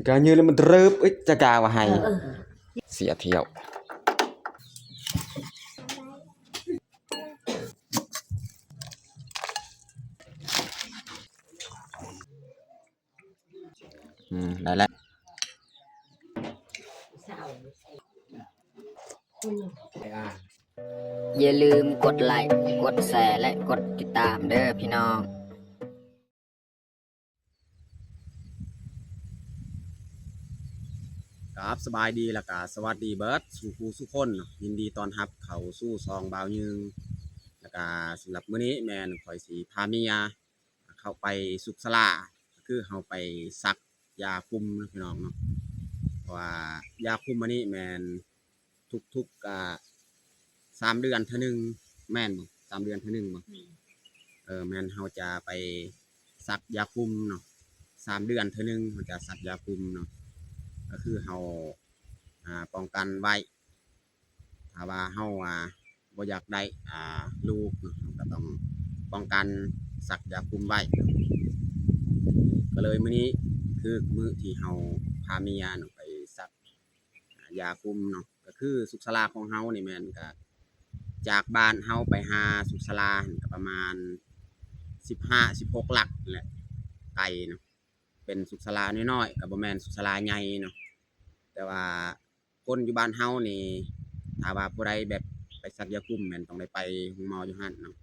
ກາຍື້ອແລ້ວມັນເລີ່ບ ເອີຍ ຈະກາວ່າໃຫ້ ເອີ ເສຍທ່ຽວ. ອືມ ໄດ້ແລ້ວ. ຢ່າລືມກົດໄລ, ກົດແຊ ແລະ ກົດຕິດຕາມເດີພີ່ນ້ອງ. ກາບສະບາຍດີ ແລ້ວກະສະຫວັດດີເບິດສູ່ຜູ້ສູ່ຄົນເນາະ, ຍິນດີຕ້ອນຮັບເຂົ້າສູ່ຊ່ອງບ່າວຍືງ. ແລ້ວກະສຳລັບມື້ນີ້ແມ່ນຂ້ອຍຊິພາເມຍເຂົ້າໄປສຸກສາລາ, ຄືເຮົາໄປສັກຢາຄຸມເນາະພີ່ນ້ອງເນາະ. ເພາະວ່າຢາຄຸມອັນນີ້ແມ່ນ ທຸກໆ ອ່າ ສາມເດືອນເທື່ອໜຶ່ງ ແມ່ນບໍ່? ສາມເດືອນເທື່ອໜຶ່ງບໍ່? ແມ່ນ. ເອີ ແມ່ນ ເຮົາຈະໄປສັກຢາຄຸມເນາະ ສາມເດືອນເທື່ອໜຶ່ງ ເຮົາຈະສັກຢາຄຸມເນາະ. ກໍຄືເຮົາ ອ່າ ປ້ອງກັນໄວ້ ຖ້າວ່າເຮົາ ອ່າ ບໍ່ຢາກໄດ້ ອ່າ ລູກເນາະ ເຮົາກໍຕ້ອງປ້ອງກັນສັກຢາຄຸມໄວ້. ກໍເລີຍມື້ນີ້ຄືມື້ທີ່ເຮົາພາເມຍເນາະໄປສັກ ອ່າ ຢາຄຸມເນາະ. ກໍຄືສຸກສາລາຂອງເຮົານີ້ແມ່ນ ກໍຈາກບ້ານເຮົາໄປຫາສຸກສາລາຫັ້ນກໍປະມານສິບຫ້າ ສິບຫົກຫຼັກແຫຼະ ໄກເນາະ. ເປັນສຸກສາລານ້ອຍໆ ກໍບໍ່ແມ່ນສຸກສາລາໃຫຍ່ເນາະ. ແຕ່ວ່າຄົນຢູ່ບ້ານເຮົານີ້ ຖ້າວ່າຜູ້ໃດແບບໄປສັກຢາຄຸມ ແມ່ນຕ້ອງໄດ້ໄປໂຮງໝໍຢູ່ຫັ້ນເນາະ,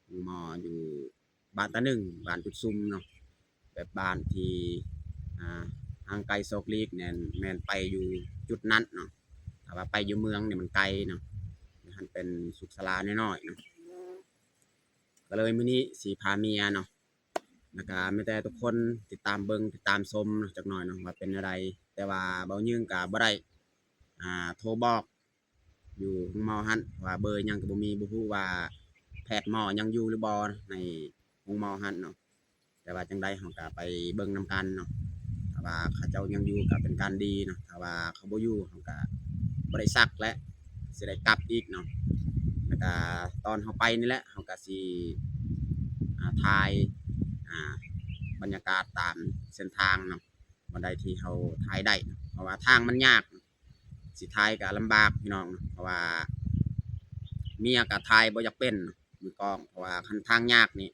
ໂຮງໝໍຢູ່ ບ້ານຕາໜຶ່ງ ບ້ານຈຸດຊຸມເນາະ, ແບບບ້ານທີ່ ອ່າ ຫ່າງໄກສອກຫຼີກແມ່ນ ແມ່ນໄປຢູ່ຈຸດນັ້ນເນາະ. ຖ້າວ່າໄປຢູ່ເມືອງນີ້ມັນໄກເນາະ, ຫັ້ນເປັນສຸກສາລານ້ອຍໆເນາະ. ກໍເລີຍມື້ນີ້ຊິພາເມຍເນາະ, ແລ້ວກໍມີແຕ່ທຸກຄົນຕິດຕາມເບິ່ງ ຕິດຕາມຊົມເນາະ ຈັກໜ້ອຍເນາະ ວ່າເປັນແນວໃດ. ແຕ່ວ່າບ່າວຍືງກໍບໍ່ໄດ້ ອ່າ ໂທບອກ ຢູ່ໂຮງໝໍຫັ້ນ ເພາະວ່າເບີຫຍັງກໍບໍ່ມີ, ບໍ່ຮູ້ວ່າແພດໝໍຍັງຢູ່ຫຼືບໍ່ໃນໂຮງໝໍຫັ້ນເນາະ. ແຕ່ວ່າຈັ່ງໃດເຮົາກໍໄປເບິ່ງນຳກັນເນາະ, ຖ້າວ່າເຂົາເຈົ້າຍັງຢູ່ກໍເປັນການດີເນາະ, ຖ້າວ່າເຂົາບໍ່ຢູ່ເຮົາກໍບໍ່ໄດ້ສັກແຫຼະ ຊິໄດ້ກັບອີກເນາະ. ແລ້ວກໍຕອນເຮົາໄປນີ້ແຫຼະ ເຮົາກໍຊິ ອ່າ ຖ່າຍ ອ່າ ບັນຍາກາດຕາມເສັ້ນທາງເນາະ. ບ່ອນໃດທີ່ເຮົາຖ່າຍໄດ້ ເພາະວ່າທາງມັນຍາກ ຊິຖ່າຍກໍລຳບາກພີ່ນ້ອງ ເພາະວ່າເມຍກໍຖ່າຍບໍ່ຢາກເປັນ ມືກ້ອງ, ເພາະວ່າຄັນທາງຍາກນີ້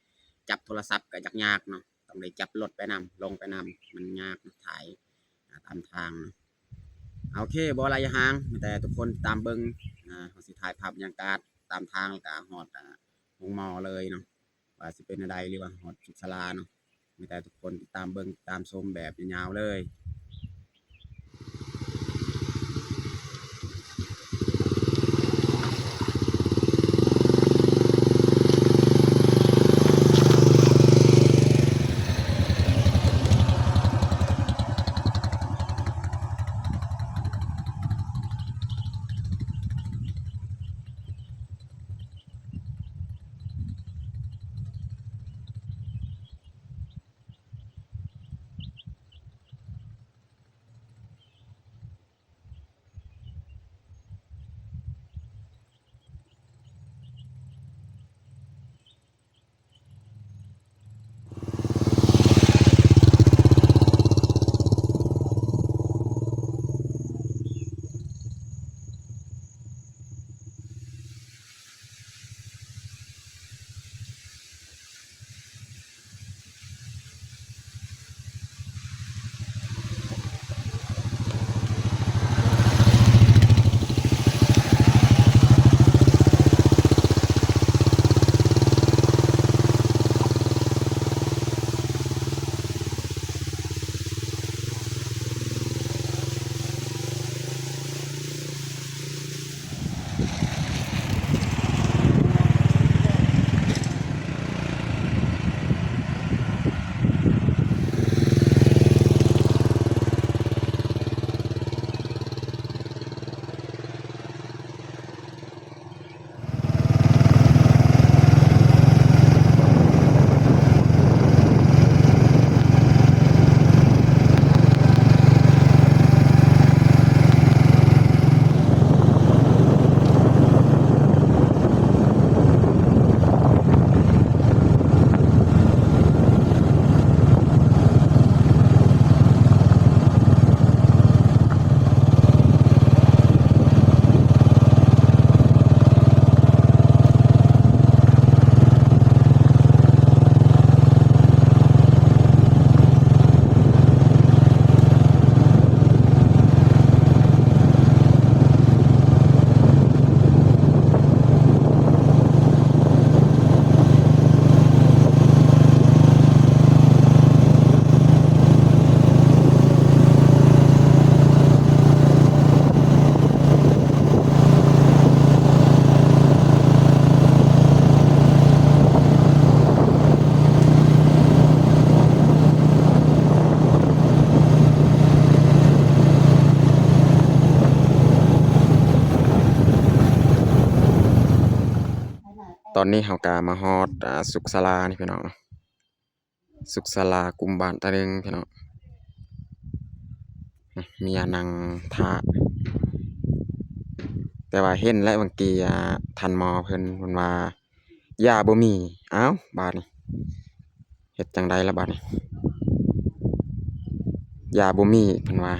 ຈັບໂທລະສັບກໍຢາກຍາກເນາະ, ຕ້ອງໄດ້ຈັບລົດໄປນຳ ລົງໄປນຳ ມັນຍາກນະ ຖ່າຍ ອ່າ ຕາມທາງນະ. ໂອເຄ ບໍ່ຫຼາຍຢ່າຫາງ ມີແຕ່ທຸກຄົນຕາມເບິ່ງ ອ່າ ເຮົາຊິຖ່າຍພາບບັນຍາກາດຕາມທາງ ແລ້ວກໍຮອດ ອ່າ ໂຮງໝໍເລີຍເນາະ. ວ່າຊິເປັນແນວໃດ ຫຼືວ່າຮອດສຸກສາລາເນາະ, ມີແຕ່ທຸກຄົນຕິດຕາມເບິ່ງ ຕິດຕາມຊົມແບບຍາວໆເລີຍ. ຕອນນີ້ເຮົາກະມາຮອດ ອ່າ ສຸກສາລານີ້ພີ່ນ້ອງເນາະ, ສຸກສາລາກຸ່ມບ້ານຕາໜຶ່ງພີ່ນ້ອງ. ເມຍນັ່ງຖ້າ ແຕ່ວ່າເຫັນແລ້ວບາງກີ ອ່າ ທ່ານໝໍເພິ່ນ ເພິ່ນວ່າຢາບໍ່ມີ. ອ້າວ ບາດນີ້ເຮັດຈັ່ງໃດລະບາດນີ້? ຢາບໍ່ມີເພິ່ນວ່າ.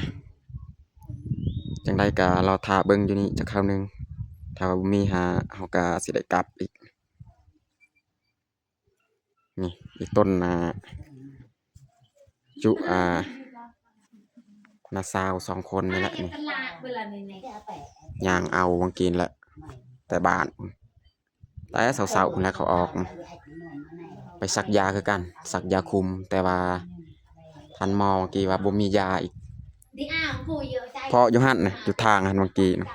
ຈັ່ງໃດກະລໍຖ້າເບິ່ງຢູ່ນີ້ຈັກຄາວໜຶ່ງ, ຖ້າວ່າບໍ່ມີຫາ ເຮົາກະຊິໄດ້ກັບອີກ. ນີ້ອີກຕົ້ນນະ ຈຸ ອ່າ ນ້າສາວສອງຄົນນີ້ແຫຼະນີ້ ຍ່າງເອົາຫວ່າງກີ້ແຫຼະ ແຕ່ບ້ານ ແຕ່ເຊົ້າໆພຸ້ນແຫຼະເຂົາອອກ ໄປສັກຢາຄືກັນ ສັກຢາຄຸມ. ແຕ່ວ່າທ່ານໝໍຫວ່າງກີ້ວ່າບໍ່ມີຢາອີກ ເພາະຢູ່ຫັ້ນນະ ຢູ່ທາງຫັ້ນຫວ່າງກີ້ນະ.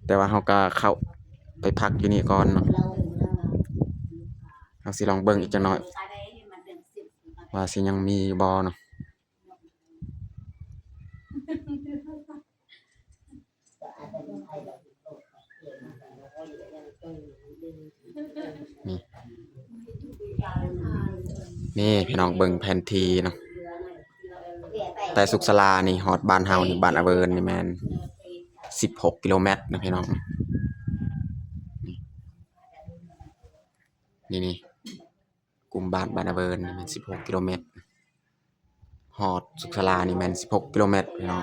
ແຕ່ວ່າເຮົາກະເຂົ້າໄປພັກຢູ່ນີ້ກ່ອນເນາະ, ເຮົາຊິລອງເບິ່ງອີກຈັກໜ້ອຍ ວ່າຊິຍັງມີຢູ່ບໍ່ເນາະ. ນີ້ ນີ້ພີ່ນ້ອງເບິ່ງແຜນທີ່ເນາະ, ແຕ່ສຸກສາລານີ້ຮອດບ້ານເຮົານີ້ ບ້ານອາເວີນນີ້ແມ່ນສິບຫົກກິໂລແມັດນະພີ່ນ້ອງ. ນີ້ ນີ້ ກຸ່ມບ້ານ ບ້ານອາເວີນນີ້ແມ່ນສິບຫົກກິໂລແມັດ, ຮອດສຸກສາລານີ້ແມ່ນສິບຫົກກິໂລແມັດພີ່ນ້ອງ.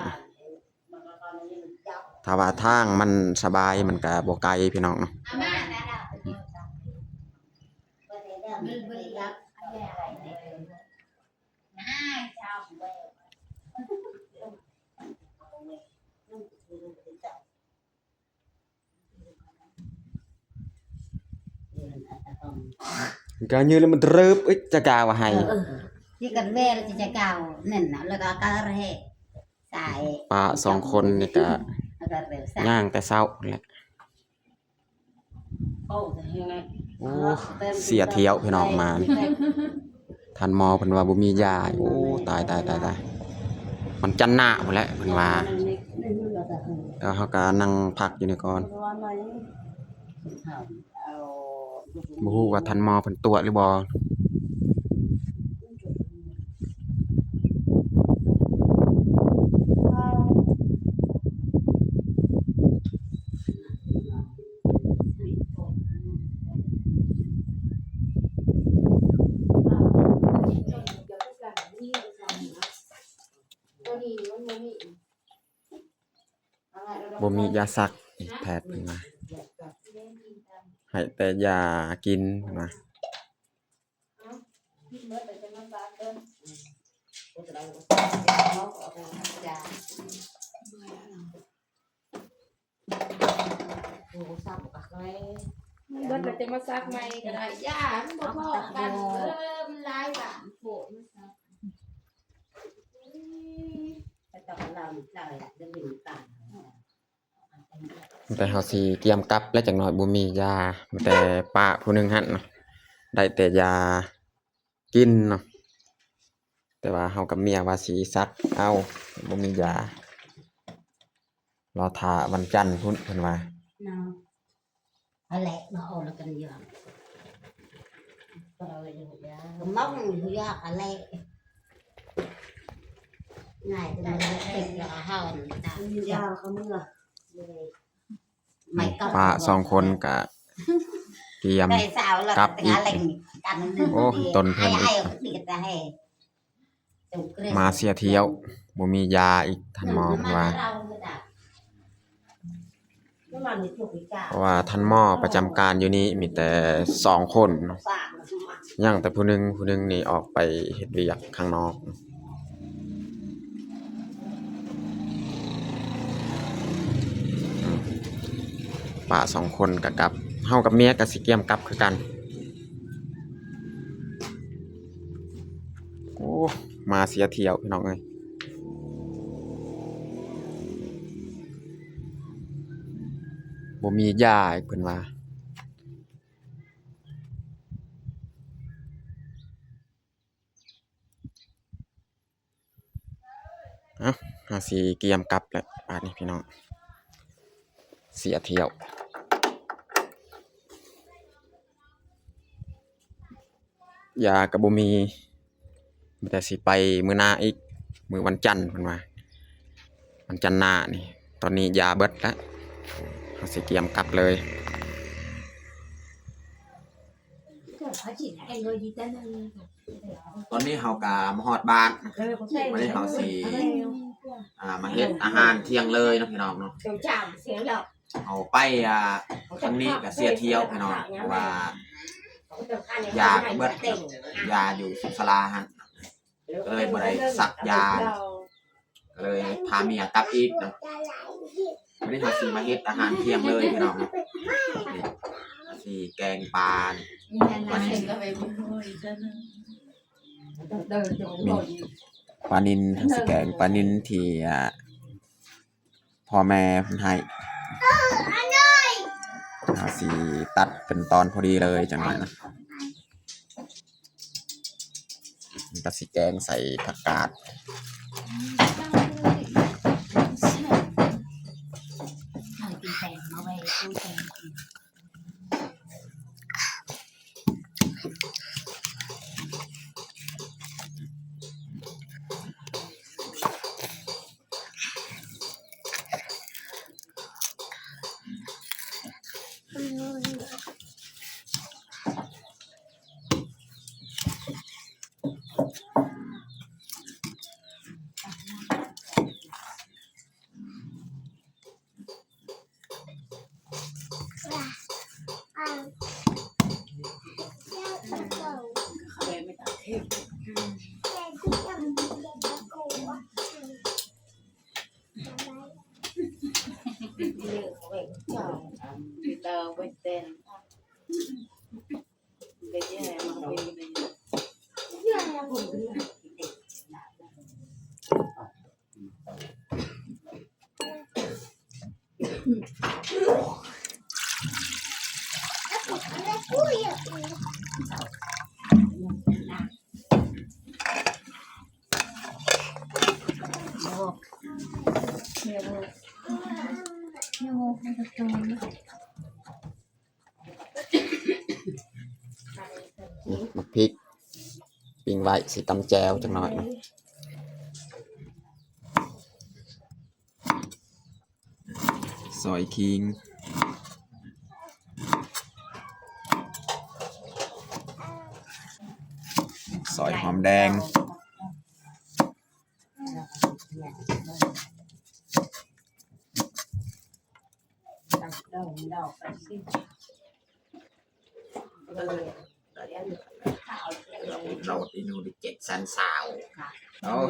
ຖ້າວ່າທາງມັນສະບາຍມັນກະບໍ່ໄກພີ່ນ້ອງເນາະ. ກະຍືນແລ້ວມັນເລີ່ບ ເອີຍ ຈະກາວໃຫ້ ເອີ ຊິກັນແວລຈະກາວນັ້ນນະ ແລ້ວກະກະເຣສາຍ ປ້າສອງຄົນນີ້ກະ ແລ້ວກະເຣສາຍ ຍ່າງແຕ່ເຊົ້າພຸ້ນແຫຼະ. ໂອ້ ເສຍທ່ຽວພີ່ນ້ອງມານີ້. ທ່ານໝໍເພິ່ນວ່າບໍ່ມີຢາ. ໂອ້ ຕາຍ ຕາຍ ຕາຍ ຕາຍ ວັນຈັນໜ້າພຸ້ນແຫຼະເພິ່ນວ່າ. ແລ້ວເຮົາກະນັ່ງພັກຢູ່ນີ້ກ່ອນ, ບໍ່ຮູ້ວ່າທ່ານໝໍເພິ່ນຕົວະຫຼືບໍ່. ບໍ່ມີຢາສັກອີກ ແພດເພິ່ນວ່າ ໃຫ້ແຕ່ຢາກິນເພິ່ນວ່າ. ມັນເບິດແລ້ວຈະມາສັກໃໝ່ກໍໄດ້. ຢາມັນບໍ່ພໍກັນ ເອີ ມັນຫຼາຍບາດໂພດ ມາສັກ. ແຕ່ເຮົາຊິກຽມກັບແລ້ວ ຈັກໜ້ອຍບໍ່ມີຢາ, ມີແຕ່ປ້າຜູ້ໜຶ່ງຫັ້ນເນາະ ໄດ້ແຕ່ຢາ ກິນເນາະ. ແຕ່ວ່າເຮົາກັບເມຍວ່າຊິສັກເອົາ ບໍ່ມີຢາ, ລໍຖ້າວັນຈັນພຸ້ນເພິ່ນວ່າ. ເນາະ ອັນແຫຼະ ມາເອົາແລ້ວກັນຢູ່ ກະເອົາຢູ່ຢາ ກະມັງຢູ່ຢາ ອັນແຫຼະ ງ່າຍ ກະເຮັດແລ້ວກະເຮົານີ້ຕາຍ ມີຢາເຂົາເມືອ. ປ້າສອງຄົນກະກຽມກັບອີກ. ໂອ້ ຕົນເພິ່ນອີກ ມາເສຍທ່ຽວ ບໍ່ມີຢາອີກ ທ່ານໝໍເພິ່ນວ່າ. ເພາະວ່າທ່ານໝໍປະຈຳການຢູ່ນີ້ມີແຕ່ສອງຄົນເນາະ, ຍັງແຕ່ຜູ້ໜຶ່ງ, ຜູ້ໜຶ່ງນີ້ອອກໄປເຮັດວຽກຂ້າງນອກ. ປ້າສອງຄົນກະກັບ, ເຮົາກັບເມຍກະຊິກຽມກັບຄືກັນ. ໂອ້ ມາເສຍທ່ຽວພີ່ນ້ອງເອີຍ, ບໍ່ມີຢາອີກເພິ່ນວ່າ. ເອົ້າ ເຮົາຊິກຽມກັບແລ້ວບາດນີ້ພີ່ນ້ອງ, ເສຍທ່ຽວ. ຢາກໍບໍ່ມີ ມີແຕ່ຊິໄປມື້ໜ້າອີກ ມື້ວັນຈັນເພິ່ນວ່າ ວັນຈັນໜ້ານີ້. ຕອນນີ້ຢາເບິດລະ ເຮົາຊິກຽມກັບເລີຍ. ຕອນນີ້ເຮົາກໍມາຮອດບ້ານ ວັນນີ້ເຮົາຊິ ອ່າ ມາເຮັດອາຫານທ່ຽງເລີຍເນາະ ພີ່ນ້ອງເນາະ. ເຮົາໄປ ອ່າ ຄັ້ງນີ້ກໍເສຍທ່ຽວ ພີ່ນ້ອງ ເພາະວ່າຢາກໍເບິດ ຢາຢູ່ສຸກສາລາຫັ້ນ ກໍເລີຍບໍ່ໄດ້ສັກຢາ ກໍເລີຍພາເມຍກັບອີກເນາະ. ວັນນີ້ເຮົາຊິມາເຮັດອາຫານທ່ຽງເລີຍ ພີ່ນ້ອງ. ນີ້ ຊິແກງປາ ປານິນ ປານິນ ຊິແກງປານິນທີ່ ອ່າ ພໍ່ແມ່ເພິ່ນໃຫ້ ເຮົາຊິຕັດເປັນຕອນພໍດີເລີຍ ຈັກໜ້ອຍນະ. ມັນກໍຊິແກງໃສ່ຜັກກາດ. ນີ້ ໝາກພິກ ປີ້ງໄວ້ ຊິຕຳແຈ່ວຈັກໜ້ອຍ. ຊອຍຂີງ ຊອຍຫອມແດງ. ໂລດອີ່ໜູໄດ້ເຈັດແສນຊາວ. ໂອ້ຍ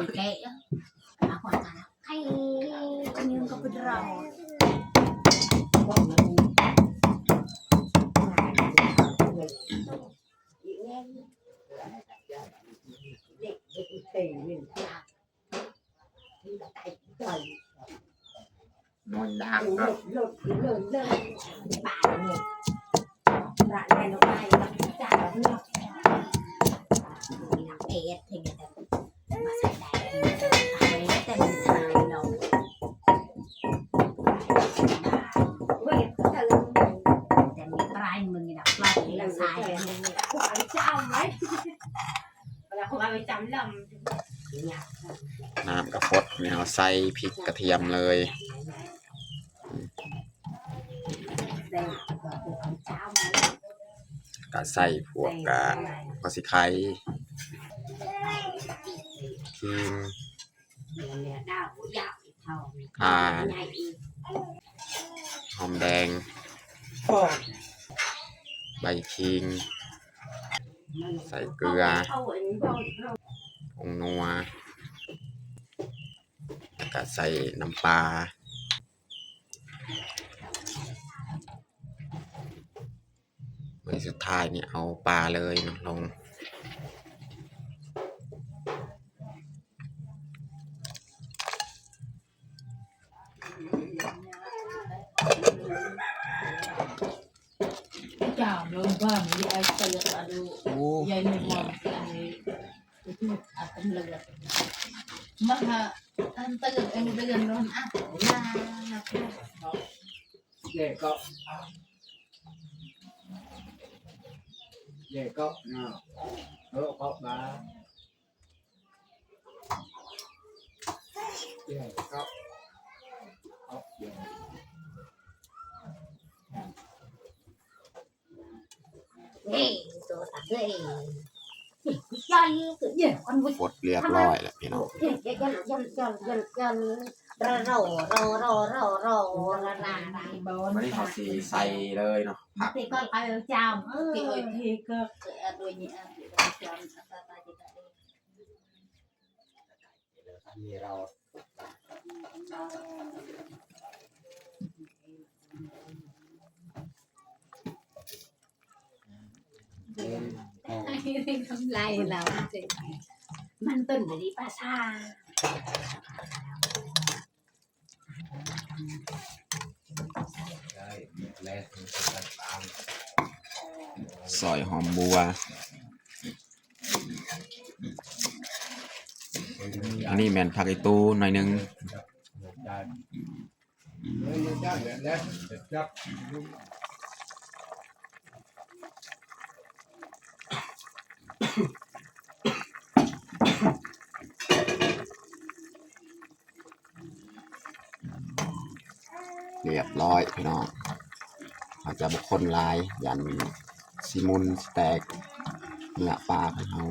ນອນດາກເນາະ. ນ້ຳກໍຟົດ ນີ້ເຮົາໃສ່ພິກກະທຽມເລີຍ ກະໃສ່ພວກ ກະ ຫົວສີໄຄ ຂີງ ຂ່າ ຫອມແດງ ໃບຂີງ ໃສ່ເກືອ ຜົງນົວ ແລ້ວກະໃສ່ນ້ຳປາ. ມື້ສຸດທ້າຍນີ້ເອົາປາເລີຍເນາະລົງ. ໂອ້ ແກ່ກໍ ແກ່ກໍ ອ້າວ ເອີ ເອົາມາ ເອີ ເອົາ ເອົາ ເອີ ໂຕຕັດເອີ ຢາ ຢາ ຢາ ອັນ ປົດລຽບຮ້ອຍແລ້ວພີ່ນ້ອງ ວັນນີ້ເຮົາຊິໃສ່ເລີຍເນາະ ຜັກ ນ້ຳລາຍລາວ ມັນຕົ້ນບໍ່ດີປາຊາ ຊອຍຫອມບົວ ອັນນີ້ແມ່ນຜັກອີ່ຕູໜ້ອຍໜຶ່ງ. ຮຽບຮ້ອຍພີ່ນ້ອງ ເຮົາຈະບໍ່ຄົນຫຼາຍ ຢ້ານຊິມຸນຊິແຕກເນື້ອປາຂອງເຮົາ.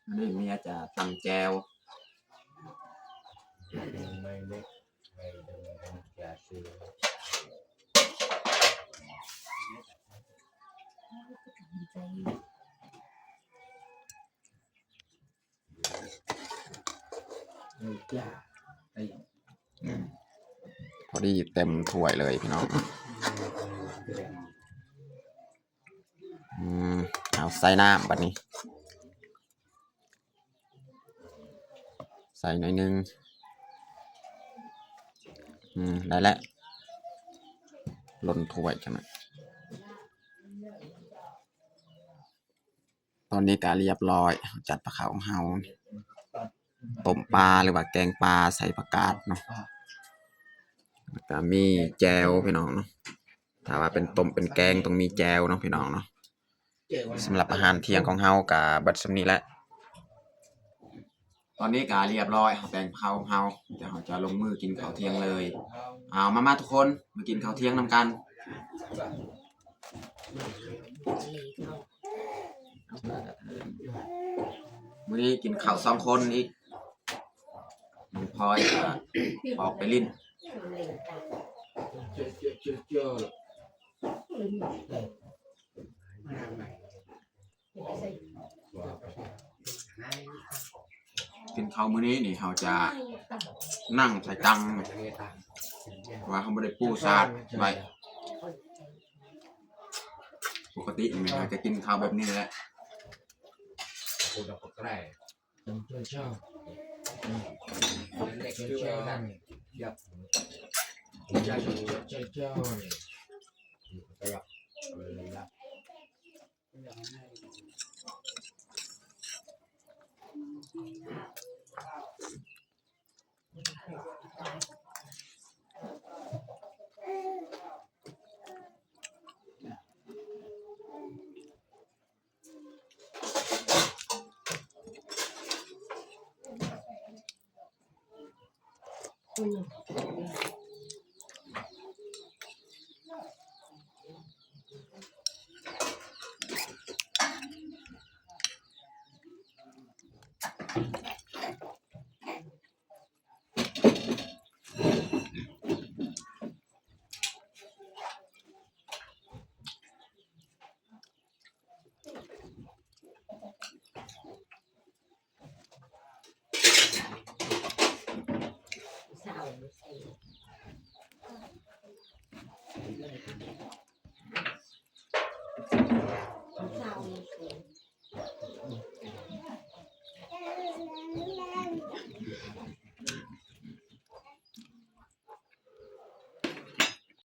ອັນນີ້ເມຍຈະຕຳແຈ່ວ ພໍດີເຕັມຖ້ວຍເລີຍພີ່ນ້ອງ ອືມ ເອົາໃສ່ນ້ຳບັດນີ້ ໃສ່ໜ້ອຍໜຶ່ງ ອືມ ໄດ້ແລ້ວ ລົ້ນຖ້ວຍຈັ່ງນັ້ນ. ຕອນນີ້ກະລຽບຮ້ອຍ ຈັດພາເຂົ້າຂອງເຮົາ ຕົ້ມປາ ຫຼືວ່າແກງປາໃສ່ຜັກກາດເນາະ ແລ້ວກະມີແຈ່ວພີ່ນ້ອງເນາະ ຖ້າວ່າເປັນຕົ້ມເປັນແກງຕ້ອງມີແຈ່ວເນາະພີ່ນ້ອງເນາະ. ສຳລັບອາຫານທ່ຽງຂອງເຮົາກະເບິດສ່ຳນີ້ແຫຼະ ຕອນນີ້ກະລຽບຮ້ອຍ ເຮົາແຕ່ງເຂົ້າຂອງເຮົາ ດຽວເຮົາຈະລົງມືກິນເຂົ້າທ່ຽງເລີຍ. ເອົາ ມາໆ ທຸກຄົນ ມາກິນເຂົ້າທ່ຽງນຳກັນ. ມື້ນີ້ກິນເຂົ້າສອງຄົນອີກ ນ້ອງພອຍກະອອກໄປຫຼິ້ນ. ກິນເຂົ້າມື້ນີ້ນີ້ ເຮົາຈະນັ່ງໃສ່ຕັ່ງ ເພາະວ່າເຮົາບໍ່ໄດ້ປູສາດໄວ້. ປົກກະຕິແມ່ນເຮົາຈະກິນເຂົ້າແບບນີ້ແຫຼະ.